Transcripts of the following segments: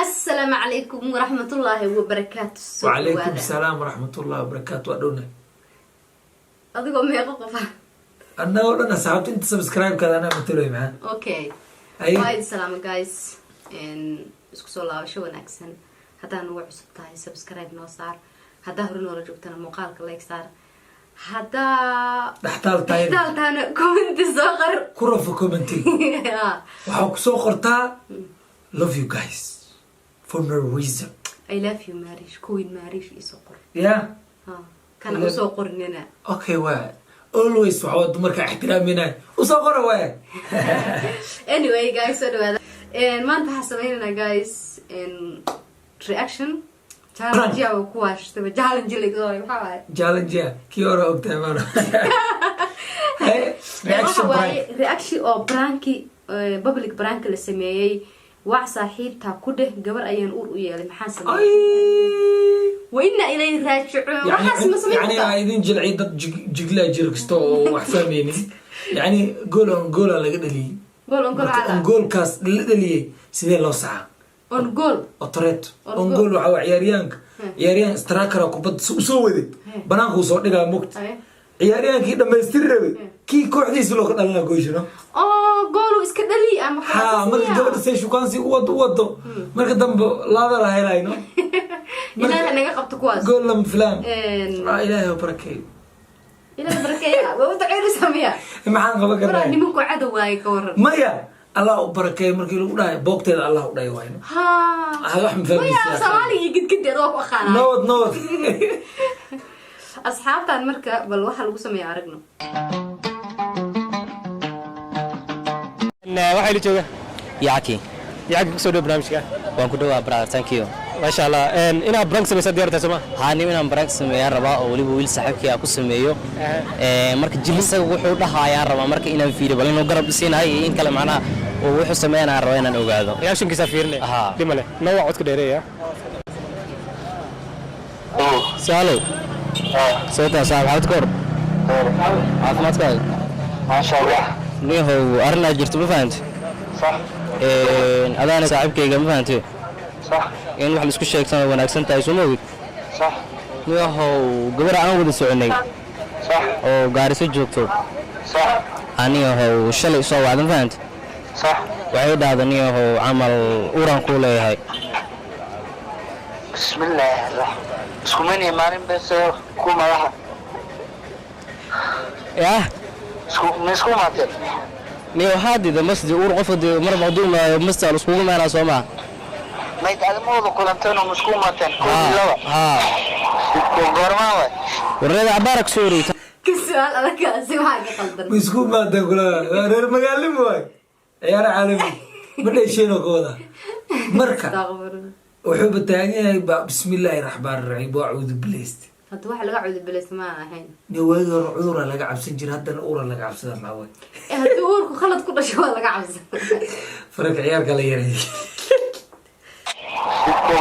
Asalaamu calaykum waraxmatullaahi wabarakaatu. Soo Wacalaykum dhawaada. Salaam waraxmatullahi wabarakaatu. Waa dhowna. Adigoo meeqo qofa? Annagoo dhan, asxaabta inta subscribe-kaada anaa mataloy maxaa. Okay. Ay. Waa idin salaama, guys. Isku soo laabasho wanaagsan. Haddaa nagu cusub tahay, subscribe noo saar. Haddaa hore noola joogtana, muuqaalka like saar. Haddaa Dhextaal tahay. Dhextaal tahana, comment soo qor. Ku rafo comment-i. Waxaa kusoo qortaa "Love you guys for no reason." "I love you Marish, Queen Marish" isoo qor. Yeah. Ha kana usoo qorinina. Okay, waa always waxaa waa dumarka ixtiraaminay, usoo qora waay. Anyway, guys, soo dhawaada. Maanta waxaa sameynaynaa, guys, reaction challenge yaa ku waashtaba challenge laga maxaa waaye? Challenge kii hore ogtahay maano. Hey, reaction. Waxa waaye Prank. Reaction oo prank-i, public prank la sameeyey. Wac saaxiibtaa ku dheh, "Gabar ayaan uur u yeelay." Maxaa sameeyey? Ay. Wa inna ilayhi raajicuun. Waxaas ma sameyn Yani kartaa? Aa idin jilciy, dad jiglaa jiro kasta oo wax fahmaynin. Yani goal on goal-a laga dhaliyey. Goal on goal. Marka on Cala goal-kaas la dhaliyey sidee loo saxaa? On goal. Otoreto. On on goal. Goal waxaa waa ciyaaryahanka, ciyaaryahan striker-a kubadda usoo waday, banaankuu soo dhigaa mugta. Ciyaaryahaankii dhamaystiri rabay, kii kooxdiisa loo ka dhalina goyshino. Oo goolu iska dhali ama Ha, marka gabadha say shukaansi u wado u wado, marka dambe laada la helayno. Ilaaha naga qabto kuwaas. Gool lama filaan. Ah, Ilaahay ha barakeeyo. Ilaaha barakeeya, waa u duceynaysaa miya? Maxaan qaban waraa karnaa? Nimanku cadow waaye, ka waran? Maya, Allah u barakeeyo markii lagu dhahay, boogteeda Allah u dhahay waayno. Ha. Ah, wax ma maya fahmaysaa? Soomaaliga iyo gidgidi adoo ku aqaanaa. Nabad, nabad. Asxaabtan marka bal waxaa lagu sameeya aragno. Waxaa ila jooga Yacki. Yacki, kusoo dhow barnaamijka. Waan ku dhawaa, brother, thank you. Maasha Allah, inaad prank samaysaa diyaartaa, soo ma? Haa, nin inaan prank sameeyaan rabaa oo weliba wiil saaxiibkii aan ku sameeyo. Marka jil isaga wuxuu dhahayaan rabaa, marka inaan fiiriyo bal inuu garab isiinahay iyo in kale, macnaha oo wuxuu sameynayaan rabaa inaan ogaado. Reaction-kiisaa fiirinaya. Haa. Dhima leh, noo waa codka dheereeya. Saalow, sababtaa saaxiib, xaalad ka hor caafimaadkaaga? Maasha Allah. Niyahow, arrinaa jirto, ma fahamte? Sax. Adaana saaxiibkayga, ma fahamte? Sax. In wax laisku sheegtana wanaagsan tahay, soo ma ogid? Sax. Niyahow, gabar aan wada soconay oo Gaariso joogto aniyahow shalay soo wacda, ma fahamte? Sax. Waxay dhahda, niyahow, camal uuraan kuu leeyahay. Bismillaahi raxmaan, iskumani maalin bes ku madaxa. Yah. Isku ma isku imaateen? Niyo, haadida masjid uur qofka dee mar hadduu imaayo masjid la iskugu imaanaa, soo maa? Mayd adima wada kulanteen oo ma isku imaateen kow iyo laba? Haa. Goormaa waay? Warreeda cabaara ka soo wareegta. Ka su-aal adagkaasi waxaa ka qaldan. Ma isku imaadeen kula? Waa reer magaalnimo waay, ciyaaro caalami ma dheesheenoo ka wada. Marka wuxuuba taagan yahay ba, bismillaahi raxmaan raxiim, waa cuudu bilayst. Hadda waxa laga cudubilaysta ma ahayn. Ne, waagii hore cudura laga cabsan jira, haddana uura laga cabsada, maxaa waay? Eh, haddii uurku khalad ku dhasho waa laga cabsan. Faraka ciyaarka la yaray.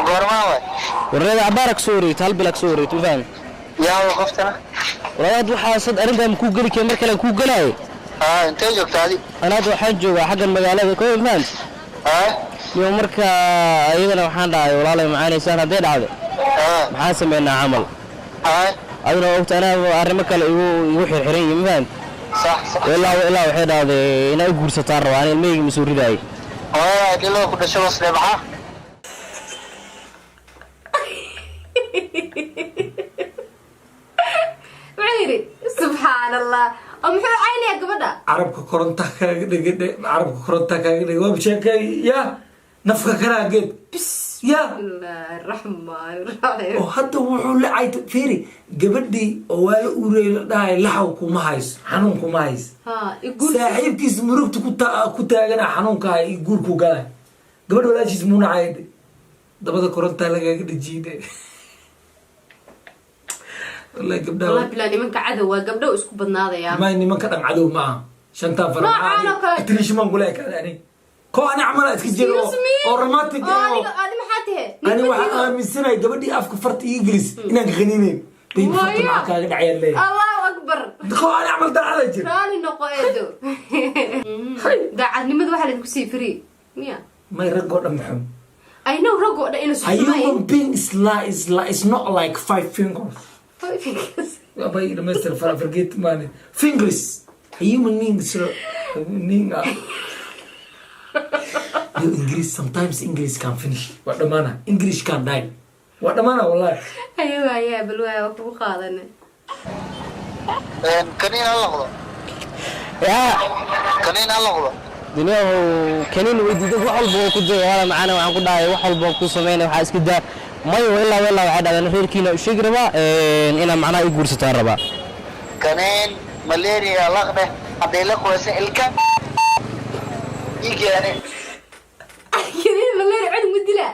Goormaa waay? Warreeda cabaara ka soo wareegta, hal bila ka soo wareegta, ma fahmi? Yaa qoftana? Walaal, hadda waxaa sad arrintaa ma kuu geli kee, mar kale kuu gelaayo. Haa, intee joogta adi? Ana hadda waxaan joogaa xaggan magaalada ko, ma fahamti? Haa. Niyo, marka iyadana waxaan dhahay, walaalay macaanaysaan hadday dhacdo, maxaan sameynaa camal? Haa. Adina ogta anaa arrimo kale igu xirxiran yihiin, ma fahamti? Sax sax. Ilaa ilaa waxay dhahday inaa i guursataan rabaa, ani ilmahayga ma soo ridaayay. Hooyada dhilada ku dhashay wasle maxaa? Muxuu yidhi? Subxaan Allah, oo muxuu caynayaa gabadha? Carabka koronta kaaga dhegedhe, carabka koronta kaaga dhege, waa sheekay ya nafka kalaa geed bis ya. Bismillaahi raxmaani raxiim. Oo hadda wuxuu la cayta, fiiri, gabadhii oo waa la uurey la dhahay, laxaw kuma hayso, xanuun kuma hayso. Ha iguur. Saaxiibkiis murugta ku taagana xanuunka hay iyo guurku galay, gabadh walaashiis muuna cayde, dabada korontaa lagaaga dhejiyde, wallahi gabdhaha. Wallahi bilaa, nimanka cadow waa, gabdho isku badnaadaya. May, nimanka dhan cadow ma aha, shantaa fara. Noocaan oo kale. Atrishimaan kula ekaada ani ko ani camala iska jiro Excuse me. oo romantic oo ah oo aniga adi maxaa tahe? Ani waxaan aaminsanahay gabadhii afka farta ii gelis inaan ka qaniineyn bay farta. Maya. Maxaa kaaga dhacayaan leeyahay? Allahu akbar. Ko ani camal daacada jir. Raali noqo, eedo. Hay. Daacadnimada waxaa laydinku sii free miya? May, raggoo dhan maxum. I know rag oo dhan inuu A human being is not like five fingers. Five fingers. Abay dhamaystir fara, forget man fingers. A human being is being yo English, sometimes English can finish, waa dhamaana. English can die, waa dhamaana wallahi. Haye, waayaa, bal waaya, waa kugu qaadane. Kaniin ha noqdo. Yaa. Kaniin ha noqdo. Dunyahu kaniin weydiiday, wax walba oo ku daya wala macana. Waxaan ku dhahay wax walba oo ku sameynay, waxaa iska daa mayo, ilaa ilaa waxay dhahdeen reerkiina u sheegi rabaa inaa macnaha i guursataan rabaa. Kaniin malaria laqde hadday la qoysa ilka igeene. Kaniin malaria cunug ma dilaa?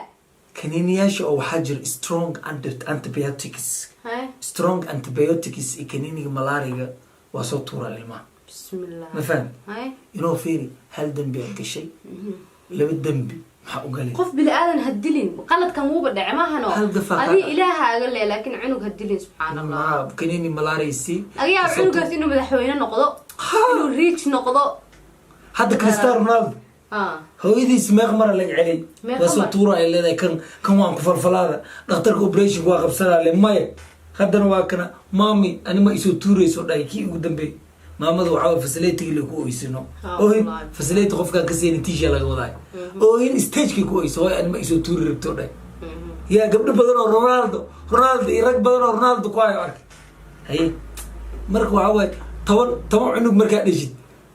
Kaniiniyaasha oo waxaa jira strong antibiotics. Haye. Strong antibiotics iyo kaniiniga malaariga waa soo tuuraa ilmaha. Bismillah. Ma faham? Haye. Inoo fiiri, hal dembi aad gashay, laba dembi maxaa u galay? Qof bini aadan ha dilin, qaladkan wuuba dhace maahano. Hal dafaa adi ilaaha aga le, laakiin cunug ha dilin, subxaan Allah. Kaniini malaria si. Laga yaaba cunugaas inuu madaxweyne noqdo, inuu rich noqdo. Hadda Cristiano Ronaldo hooyadiis meeq mara laga celiyay? Meeqa waa soo mar? tuura ay leedahay, kan waan ku falfalaada, dhakhtarka operation waa qabsanaa le, maya. Haddana waa kana, "Maami, ani ma isoo tuurayso," dhahay kii ugu dambeeyay. Maamada waxaa facility la ku oysino. Ah, oohin. wallahi. Facility qofkaan ka seenin tiisha laga wadaay, oohin stagekay ku oyso, "Hooy, ani ma isoo tuuri rabto," dhahay. Yaa gabdho badan oo Ronaldo, Ronaldo iyo rag badan oo Ronaldo ku hayo arkay. Haye, marka waxaa waaye 10 10 cunug markaa dheshid,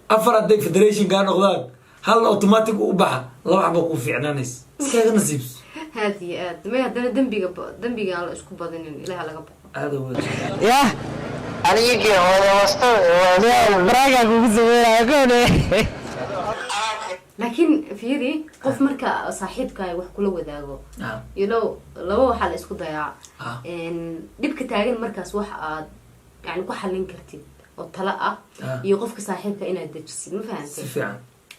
afar hadday federation kaa noqdaan, halna automatic u baxa, laba xaba kuu fiicnaanaysa, iskaga nasiibso. Aad iyo aad. May, haddana dembiga dembiga aan la isku badinin, ilaha laga boqo. Aada wa. Yah. Anigii hooda wasto. Prank-aa kugu sameynaya kone. Laakiin fiiri, qof marka saaxiibkaaga wax kula wadaago, laba waxaa la isku dayaa. Dhibka taagan markaas wax aad yani ku xallin kartid oo talo ah iyo qofka saaxiibka inaad dejisid, ma si fahantay? Fiican.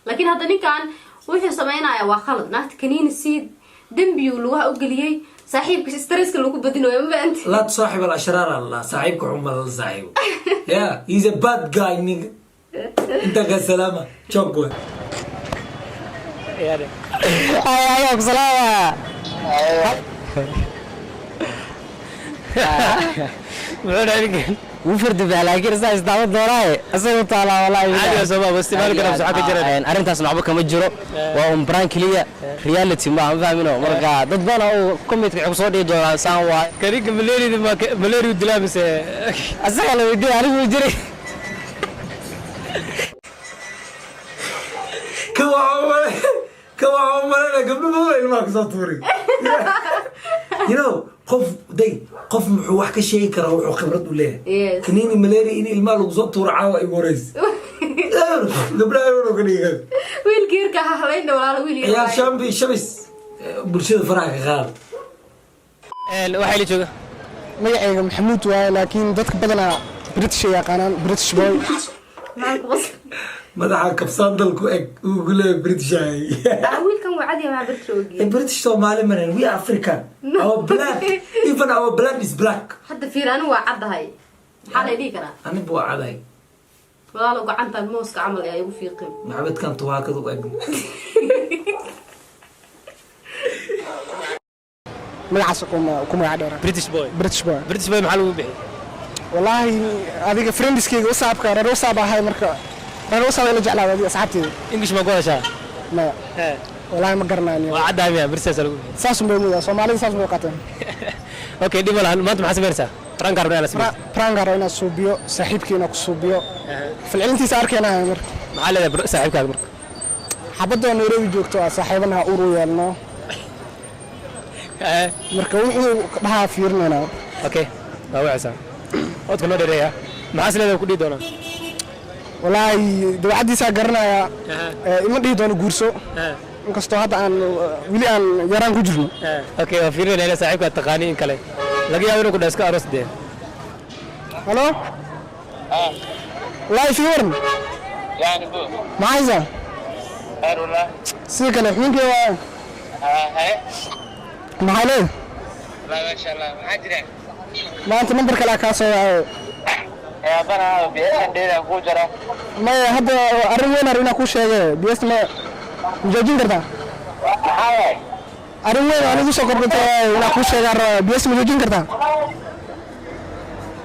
Laakiin hadda ninkan wuxuu sameynaya waa khalad. Naagta kaniini sii, dembiyuu lugaha u geliyey, saaxiibka stresska lagu badinayo, ma fahantay? لا تصاحب الاشرار، الله صاحبك عمر الله صاحبه. Yeah, he's a bad guy nigga. انت كسلامه choco. Ay, ayaa ku salaama. Muxuu dhahay ninkan? Wuu fardabaa, laakiin isaa isdaawo doonaaye, isaga taalaa wallahi. Caadi waa soo ma isticmaali karaa mise waxaa ka jiraan? Arrintaasna waxba kama jiro, waa un prank keliya, reality ma ma fahmino. Marka dad badan oo commentka waxay kusoo dhihi doonaan saan waay. Kaninka malaria ma malaria dilaa mise? Asaga la weydiiyay, anigu jiray. Ka waxaa umalena gabdho badan oo ilmaha kusoo tuuray. Qof day, qof muxuu wax ka sheegi karaa wuxuu khibrad u leeyahay. Kaniini malaria in ilmaha lagu soo tuuro caawa igu horeysa, gabdhaha eber ka dhigan. Wiilka yarka ha halayna, walaalo, wiil yar ciyaar waaye. Shambi shabis bulshada faraha ka qaada. Waxaa ila jooga Magacayga Maxamuud waaye, laakiin dadka badanaa British ay yaqaanaan, British Boy. Maxaa ku qosl? Madaxa kabsaan dalku eg uu ku leeyahay British ahay. Ah, wiilkan waa cadi, maa British ogiye. British Somali man, we are African. No. Our blood, even our blood is black. Hadda fiir, anigu waa caddahay, maxaa lay dhihi karaa? Anigu waa caday. Walaalo, gacantan mooska camal ayaa igu fiiqin. Maxamedkan tuwaakada u eg. Magacaas ku magac dheera. British Boy. British Boy. British Boy maxaa lagu bixiyay? Wallaahi adiga friendiskayga usaabka reer usaab ahay, marka reer usaab ila jeclaada adiga asxaabteyda. English ma ku hadashaa? Maya, wallaahi ma garanayo. Waa caddahay miya British lagu bixiyay? Saas unbay mudaa, Soomaalida saas bay qaateen. Okay, dhib ma lahan. Maanta maxaa samaynaysaa? Prank rabnaa la samaysa. Prank-ga rabo inaad suubiyo saaxiibkii, inaad ku suubiyo falcelintiisa arkeenahay marka. Maxaa leedahay saaxiibkaaga marka? Xabadoo Nairobi joogto aa saaxiibanaha ur u yeelno. Marka wuxuu dhahaa fiirinaynaa. Okay, waa wacaysaa, codka noo dheereeya. Maxaa is leedahay ku dhihi doonaa? Wallaahi dabeecaddiisaa garanayaa. Ima dhihi doono guurso, inkastoo hadda aan weli aan yaraan ku jirno. Okay, waa fiirinayna inaa saaxiibkaa taqaani in kale. Laga yaabo inuu ku dhaho iska aroos dee. Halo, wallaahi sii waran. Yani bu. Maxaa haysaa? Khayr wallah. Sidii kale xubinkii waa. Haye. Maxaa leedahay? Wallah masha Allah. Maxaa jira? Maanta nambar kale kaa soo wacayo. Yaabana biyahan dheeraan kuu jara. Maya, hadda arrin weyn ar inaa kuu sheege bs ma majoojin kartaa? Maxaa waay? Arrin weyn aan igu soo kordhintay inaan kuu sheegaan rabaa. Biyas ma joojin kartaa?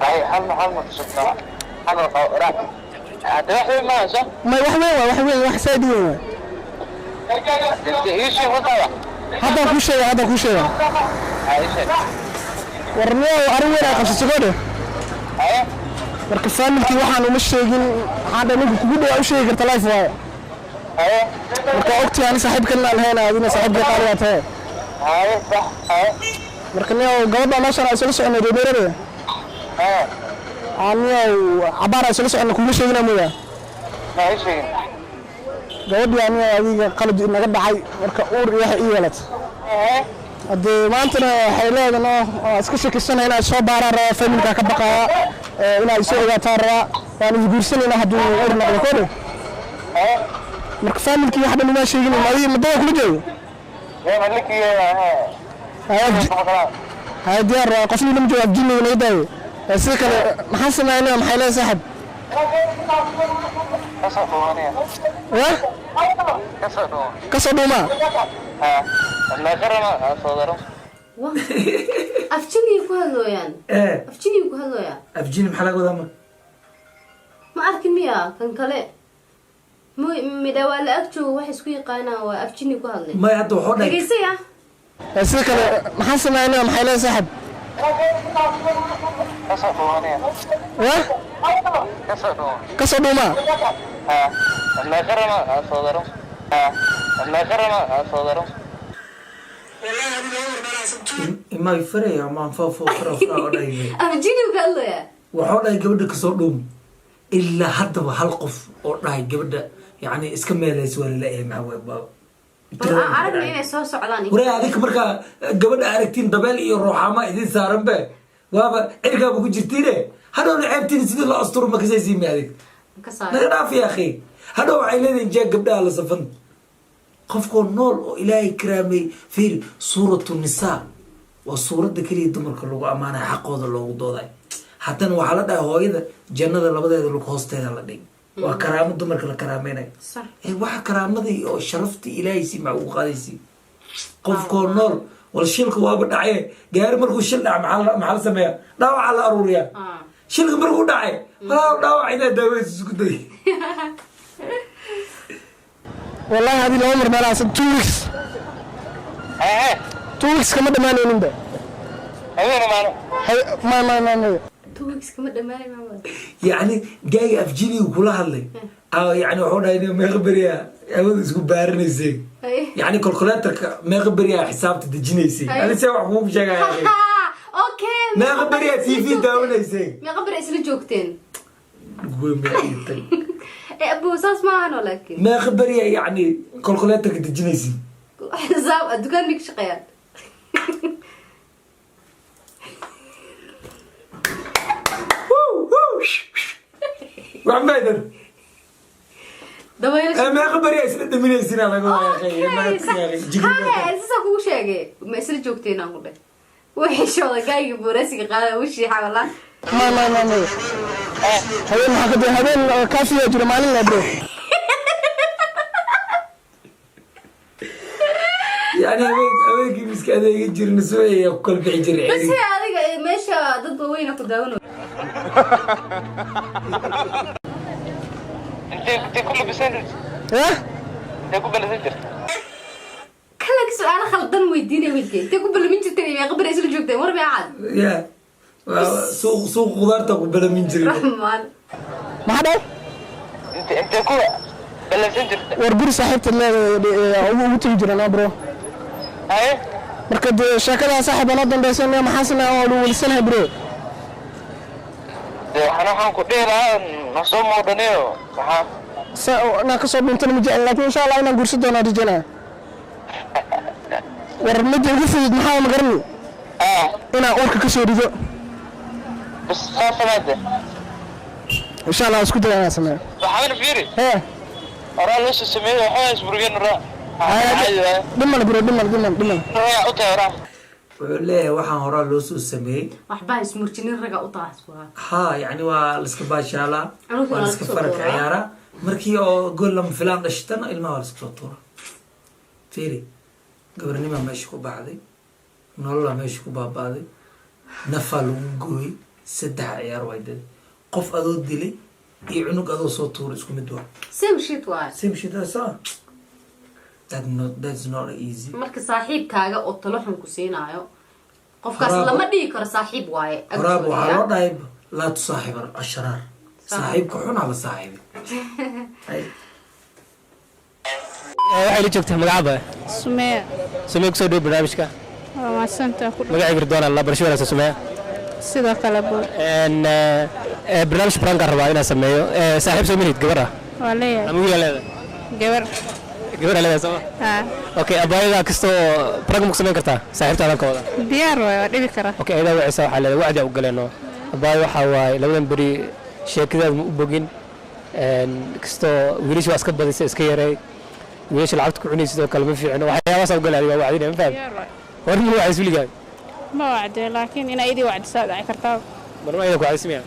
Hay, hal ma tusubnaa, hal hadda wax weyn maaha, soo. May, wax weyn waa, wax weyn, wax saaid u weyn waa. Ii sheeg wataaba. Haddaan kuu sheega, haddaan kuu sheega. Ha, ii sheeg. War niyow, arrin weyn aa qabsato godhe. Haye. Marka familykii waxaan uma sheegin. Waxaan dhahay ninka kugu dhawaa u sheegi karta life waaye. Haye. Marka ogtii ani saaxiibkan inaan lahayn, adina saaxiibkii qaaligaa tahay. Haye, sax, haye. Marka niyow, gabadha meeshaan aan isla soconay reereerada. Haye. Aan niyow cabaar aan isla soconay, kuma sheegina mooyaa? Ma ii sheegin. Gabadhii aniga adiga qalad inaga dhacay, marka uur iyo waxay ii yeelatay. Haye. Haddee maantana waxay leedahay no, waa iska shakisanahay, inaad soo baaraan rabaa, familyka ka baqaya, inaad isoo ogaataan rabaa, waan isguursanayna hadduu uur noqdo kodhe. Haye. Marka familykii wax dhan uma sheegin. Adiga madada kula joogo. Yaa malikii? Haya, diyaar waa, qofni lama joogo, afjiniga naga daayo. Sida kale maxaan sameynaya? Maxay leedahay saaxib? Kasoo dhuumanaya. Ya. Kasoo dhuuma. Kasoo dhuumaa. Ha, meeqarama soo daro. Wa afjinigay ku hadlooyaan. Ee. Afjinigay ku hadlooyaa. Afjini maxaa laga wadaa ma? Ma arkin miya kan kale midha waa la ag joogo, wax isku yaqaanaan waa afjini ku hadlay. Maya, hadda waxuu dhahay Dhegeysaya. Sida kale maxaan sameynaya? Maxay leedahay saaxib? Kasoo dhuumanaya. Ya. Kasoo dhuuma. Kasoo dhuumaa. Ha, meeqarama soo daro. Ha, meeqarama soo daro. Imay faraya maan fafo fara fara oo dhahay. Afjinigu ka hadlooyaa. Waxuu dhahay gabadha kasoo dhuum. Ilaa haddaba hal qof oo dhahay gabadha yani iska meelaysa waa laleeyahay. Maxaa waay baaba? Bal aan aragna inay soo socdaan. Waree, adinka markaa gabadha aragtiin dabeel iyo ruuxaama idin saaran be, waaba cirkaaba ku jirtiine. Hadhowna ceebtiin sidii loo asturo ma kasaysiimi adig. Ka saar. Naga dhaaf ya akhi. Hadhow waxay leedihin jeeg gabdhaha la safan. Qofkoo nool oo Ilaahay karaamey, fiiri Suuratu Nisaa, waa suuradda keliya dumarka lagu ammaanayo, xaqooda loogu doodayo. Haddana waxaa la dhahay hooyada jannada labadeeda lug hoosteeda la dhig. Waa karaamo dumarka la karaameynayo. Sax. Ee waxa karaamadii oo sharaftii Ilaahay si mac ugu qaadaysi qofkoo nool. Wal shilka waaba dhacaye, gaari markuu shil dhaca maxaa la sameeyaa? Dhaawaca la aruuriyaa. Shilka markuu dhacay, walaa dhaawac inaad daaweysa isku day. Wallahi hadii laba mar meelahaas, 2 weeks. Haye. 2 weeks kama dhammaanayninba. Habeen maalin. May, may, may, may. 2 weeks kama dhammaanay, maamad. Yacni gaayga afjiniga kula hadlay. Yani wuxuu dhahay nin meeqa beriyaa hawada isku baarinaysay? Yani calculatorka meeqa beriyaa xisaabta dejinaysay? Ani see wax kugu sheegaya? Okay. Meeqa beriyaa TV daawanaysay? Meeqa beri isla joogteen? Weyn baa ii tag. Ee abu, saas ma ahano laakiin. Meeqa beriyaa yani calculatorka dejinaysay? Xisaab dukaan bay ka shaqeeyaan. Wax maydan. Dabayl. Ee, meeqa beriyaa isla dhaminaysin laga Okay, sax. Haya, saasaa kugu sheegay, ma isla joogteen aan ku dheh. Wixii gaayga boorasiga qaada u shiixa walaa. May, may, may, may. Habeen maxaa ka duwan? Habeen kaafiyaa jira, maalin leh bro. Yani habeenkii miska adeega jirna, subaxii ku kala bixi jiray. Bas hee, adiga meesha dad waaweyna ku daawanayo. Intee ku labisan jirta? Ya. Intee ku balasan jirta? Kala su-aalo khaldan weydiinay wiilkay. Intee ku balamin jirteen iyo meeqa beri isla joogteen? War meecaad. Ya, suuq khudaarta ku balamin jiray. Raxmaan. Maxaa dhaw? Intee ku balansan jirta? War guri saaxiibta leedahay ugu tegi jirana bro. Haye. Marka dee sheekadaa saaxiib anoo dambaysan, maxaa sameeya? Waa lagu welisanahay bro. Dee waxaan ku dhihi lahaa na soo moodaniyo maxaa. Inaan kasoo dhuntana ma jecel, laakiin insha Allah inaan guursan doonaa rajaynaya. War midda ugu fudud maxaa ma garani? Inaan uurka kasoo rido. Bas saa samaade. Insha Allah isku daya inaan sameeyo. Waxaana fiiri. Hee. Horaa loo soo sameeyey, waxaa isburgeen horaa. Dhimal bro, dhimal, dhimal, dhimal. Horaa u tahay horaa. Wuxuu leeyahay waxaan horaa loo soo sameeyey. Waxbaa ismurjinin, raga u taas waa. Ha, yani waa laiska baashaalaa. Caruurta waa waa laiska laska soo faraka tuuraa. Ciyaaraa markii oo gool lama filaan dhashtana ilmaha waa laska soo tuuraa. Fiiri. Gabarnimaa meesha ku baxday, nololaa meesha ku baaba'day, nafaa lagu gooyey. Saddex ciyaar waay dad. Qof adoo dilay iyo cunug adoo soo tuura isku mid waa. Same shit waay. Same shit, that's all. That's not easy. Marka saaxiibkaaga oo talo xun ku siinaayo, qofkaas lama dhihi karo saaxiib waaye. Horaab waxaa Actually, loo dhahay laa tusaaxib ashraar, saaxiibka xun hala saaxiibin. Ay. Waxay la joogtaa, magacaaba? Sumee. Sumee, kusoo dhow barnaamijka. Waa mahadsantaa ku dhow. Magacayga Ridwaan alla. Barasho wanaagsan, Sumee. Sidoo kale bo. Barnaamij prank-aan rabaa inaan sameeyo. Saaxiib soo minid gabar ah? Waa leeyahay. Ama wiilaa leedahay? Gabar. Gabar aa leedahay, sooma? Haa. Okay, abaayada kastoo prank ma ku samayn kartaa saaxiibtaadan ka wada? Diyaar waay, waa dhibi karaa. Okay, ayadaa wacaysa, waxaa leedahay wacdi u galeeno. Abaayo, waxaa waaye labadan beri sheekadaada ma u bogin. Kastoo wiilasha waa iska badisay, iska yaray wiilasha lacagta ku cunaysid oo kale ma fiicno. Waxyaabahaas u galay adiga waa wacdinaya, ma fahmi? Diyaar waay. Hor ma wacays weligaa? Ma wacdee, laakiin inaa idii wacdisaa dhici kartaa. Marma ayada ku wacdismaya.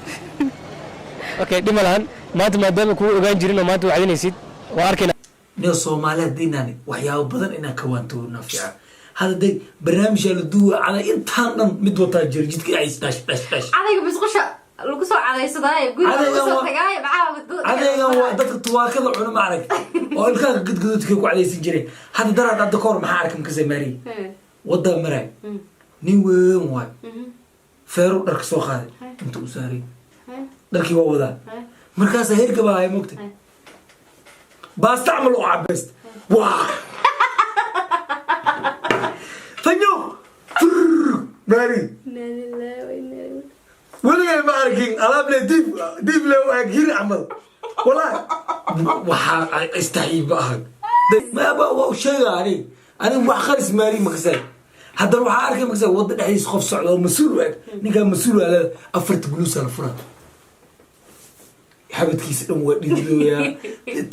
Okay, dhib ma lahan. Maanta maadaama kuu ogaan jirin oo maanta wacdinaysid, waa arkayna. Niyo, Soomaali haddiinaan waxyaabo badan inaan ka waantoona fiican. Hadda day barnaamijaa la duuwa, cada intaan dhan mid wataa jira jidka dhexdiis, dhash dhash dhash. Cadayga musqusha lagu soo cadaysadaaye, guriga lagu Cadaygan soo tagaaye, maxaa? Cadaygan waa dadka tuwaakada cuna, ma arag, oo ilkaha gadgaduudka ku cadaysan jireen. Hadda daraad, hadda kahor maxaa arkay makasay maariy? Wadaa maraay, nin weyn waay, feeru dharka soo qaaday, inta u saaray dharkii waa wadaa. Markaasaa herga baa haya, mogtay, baasta camal oo cabaysta waa fanyo maari. Weligay ma arkin alaab le diib diib le u eg hir camal. Walaa waxaa istaxiib ahan waa u sheega. Anig wax qaris maari makasay. Haddana waxaa arkay makasay wadda dhexdiisa qof socda oo mas-uul u eg. Ninkaa mas-uul waa leeda, afarta guluusa la furaa, xabadkiisa dhan waa dhididooyaa,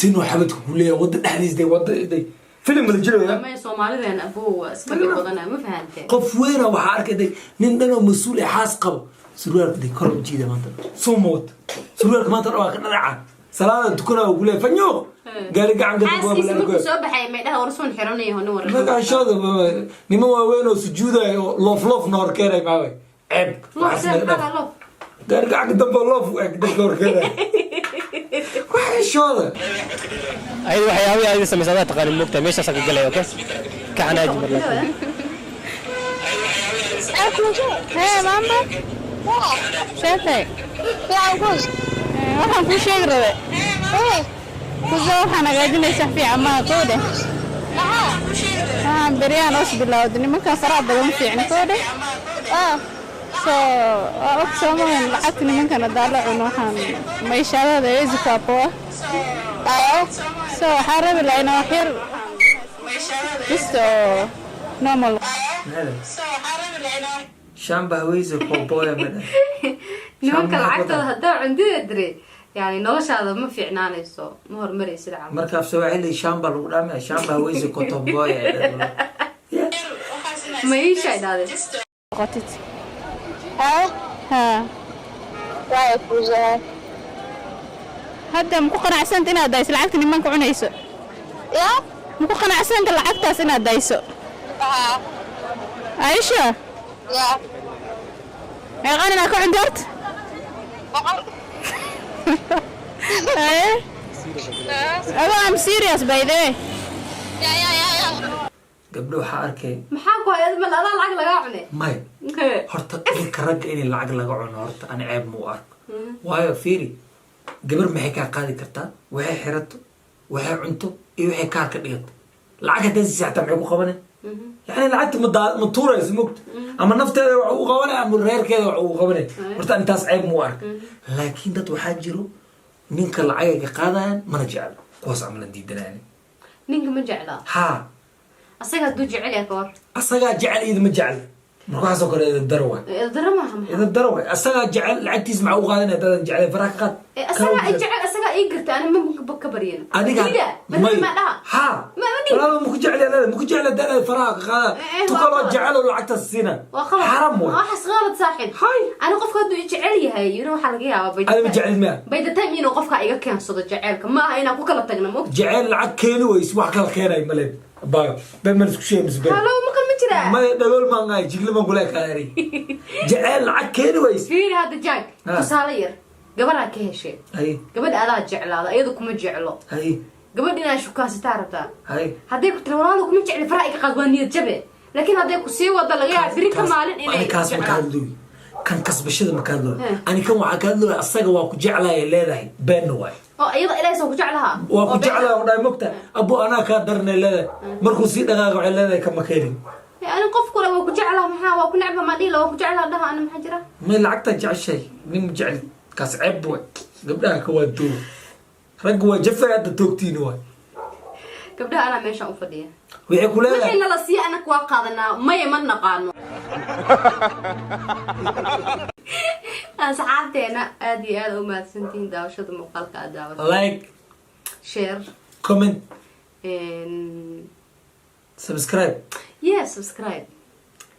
tinuu xabadka ku leeyahay, wadda dhexdiisa day wadda day filim la jiraya. May, Soomaalideena abow waa iska dhib badana, ma fahantee? Qof weyna waxaa arkay day nin dhan oo mas-uul ee xaas qabo, surwaalka day kor u jiida maanta, soo ma wata surwaalka maanta dhan waa ka dhanaca, salaada tukanaa ku leeyahay fanyo gaari gacanka. Xaaskiisa markuu soo baxay may dhaha warsuun xiranayo nin war? Nagashada niman waaweyn oo sujuudayo oo loof loof na horkeenay maaway, ceeb. Loof see? Maxaa loof? Gaari gacanka dambe oo loof u eg dadka horkeenay, waxishooda. Ayada waxyaabihii ayada samaysa adaa taqaanin, moogtahay, meeshaasa ka galaya. Okay, ka xanaaji mar laakiin. Hee maamba, sheetay waxaan kuu sheegi rabe kuso waxaan hagaajinaysaa fiican maaha koodhe. Waxaan beryahan os bilowday nimankan faraha badan ma fiicna koodhe. So waa og soomahan lacagta nimankan hadaa la cuno, waxaan maishaadada hawezi kuwa poa. So waxaa rabi lahaa inaa wax yar just oo normal. Shamba hawezi kuwa poa mada. Nimanka lacagtooda haddaa cundida dire, yani noloshaada ma fiicnaanayso, ma horumaraysid camal. Marka af Sawaaxili shamba lagu dhaamaya, shamba hawezi kutoboa. Ma iisha idhahdeen? Qotid haa. Hadda maku qanacsanta inaad dayso lacagta nimanka cunayso? Maku qanacsanta lacagtaas inaad dayso, Aisha? Meeqaan inaad ka cunto horta? Haye. Abo, I'm serious, by the way. Gabdho waxaa arkay. Maxaa ku hay mal adaa lacag lagaa cune? Maya, horta ninka ragga inay lacag laga cuno, horta ani ceeb ma u arko. Waayo fiiri, gabar maxay kaa qaadi kartaa? Waxay xirato, waxay cunto iyo waxay kaar ka dhigato. Lacag haddaa siisa xataa maxay ku qabanay? Yani lacagta ma daa ma tuurayso, mogta, ama nafteeda wax ugu qabanay ama reerkeeda wax ugu qabanay. Horta intaas ceeb ma u arko, laakiin dad waxaa jiro ninka lacagay ka qaadayaan mana jeclo. Kuwaas camalan diidanayaan. Ninka ma jecla? Haa. Asaga hadduu jecel yahay ka war? Asagaa jecel, iyada ma jecel. Marka waxaasoo kale edeb daro waay. Daro maaha, maxaa? Edeb daro waay. Asagaa jecel, lacagtiis maxaa u qaadanaya haddaadan jeclayn? Faraha ka qaad. Eh, asagaa i jecel, asagaa ii garta, ani ma ka baryan. Adiga Diida, may. ma dhaha. Ha. Ma dhihi. Walaalo, maku jecel yahay, maku jecel haddaan faraha ka qaada. Eh, eh, tukaloo waa qalad. Jecel oo lacagtaas siina. Waa qalad. Xaram waay. Waxaas qalad, saaxiib. Hay. Ani qofka hadduu i jecel yahay, waxaa laga yaabaa by the Adiga ma time- jecel miya? by the time inuu qofka iga keensado jaceylka, ma aha inaan ku kala tagno, ma Jecel lacag keeni weyse, wax kala keenay male. Baayo, been maan isku sheegay mise been? Halo, maqal ma jiraa? Maya, dhagool maan ahay, jigle maan kula ekaanay. Jaceyl lacag keeni ways. Fiiri hadda, jaag. Tusaale yar, gabadhaa ka heshay. Gabadha adaa jeclaada, iyadu kuma jeclo. Gabadh inaad shukaansataa rabtaa. Hadday ku tira, "Walaalo, kuma jecli, faraha iga qaad," waa niyad jabe. Laakiin hadday ku sii wado, laga yaaba biri ka maalin inay Ani kaas ma ka jeclaan. hadlooy, kan kasbashada ma ka hadlooy. Ani kan waxaa ka hadlooy asaga waa ku jeclaaya leedahay, beenna waay. Oo iyada ilaahay soo ku jeclaha. Waa ku jeclaa dhahay, mogta abo, anaa kaa daranay leedahay. Markuu sii dhaqaaqa waxay leedahay, kama keenin. Ani qof kule waa ku jeclaha, maxaa waa ku necba ma dhihi la, waa ku jeclaha dhaha ani, maxaa jira? May, lacagtaa jeceshahay, nin ma jecli, kaas ceeb waay. Gabdhaha ka waa dooga, ragga waa jafay, hadda toogtiina waay. Gabdhaha anaa meeshaan u fadhiya. Waxay ku leedahay Wixii nala siiya anaka waa qaadanaa, maya ma naqaano. Asxaabteena, aad iyo aad u mahadsantihiin daawashada muuqaalka aad daawata. Like, share, comment, subscribe. Yeah, subscribe.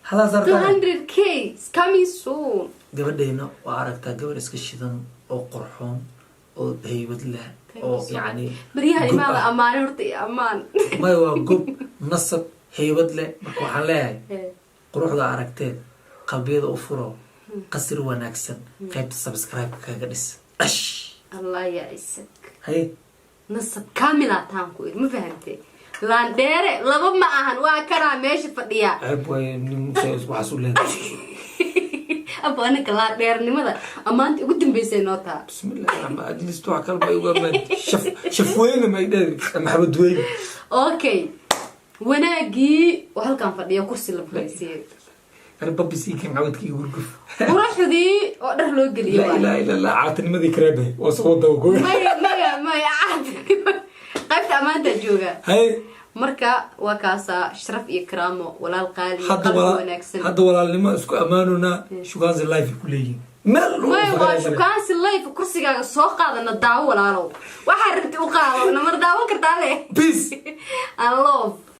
Halaas artaa. 200K is coming soon. Gabadhayna waa aragtaa, gabadh iska shidan oo qurxoon oo haybad leh oo yacni Baryahan gob imaada ah. Ammaane horta iyo ammaan. Maya, waa gob, nasab, haybad leh. Marka waxaan leeyahay, quruxda aragteed qalbiyada u furo, qasri wanaagsan qaybta subscribe kaga dhis dhash. Allah ya isag. Haye. Nasab kamila taan ku iri, ma fahamtay? Laandheere laba ma ahan, waa kanaa meesha fadhiya. Ceeb waay, nin waxaas u leedahay. Aba, anaka laandheernimada ammaanta ugu dambeysay noo taa. Bismillahi raxmaan, at least wax kale ma igu amaan, shaf shafweyne ma idhe, Maxamed Weyne. Okay, wanaagii oo halkan fadhiya, kursi la fadhiisiiyey. Arbabisiikan cawadkii gurguf. Quruxdii oo dhar loo geliyey. Laa ilaaha illa Allah, caatinimadii kareebe waa soo wada goy. Maya, maya, maya, caadi qaybta ammaantaa jooga. Haye. Marka waa kaasaa, sharaf iyo karaamo, walaal qaali, Hadda qalbi walaa wanaagsan. Hadda walaalnimo isku ammaanuna, shukaansi life ku leeyihin meel lagu May, waa fakaraya male. Shukaansi life, kursigaaga soo qaadana, daawo walaalow, waxaa rabti u qaado, namar daawan kartaa leh. Peace. And love.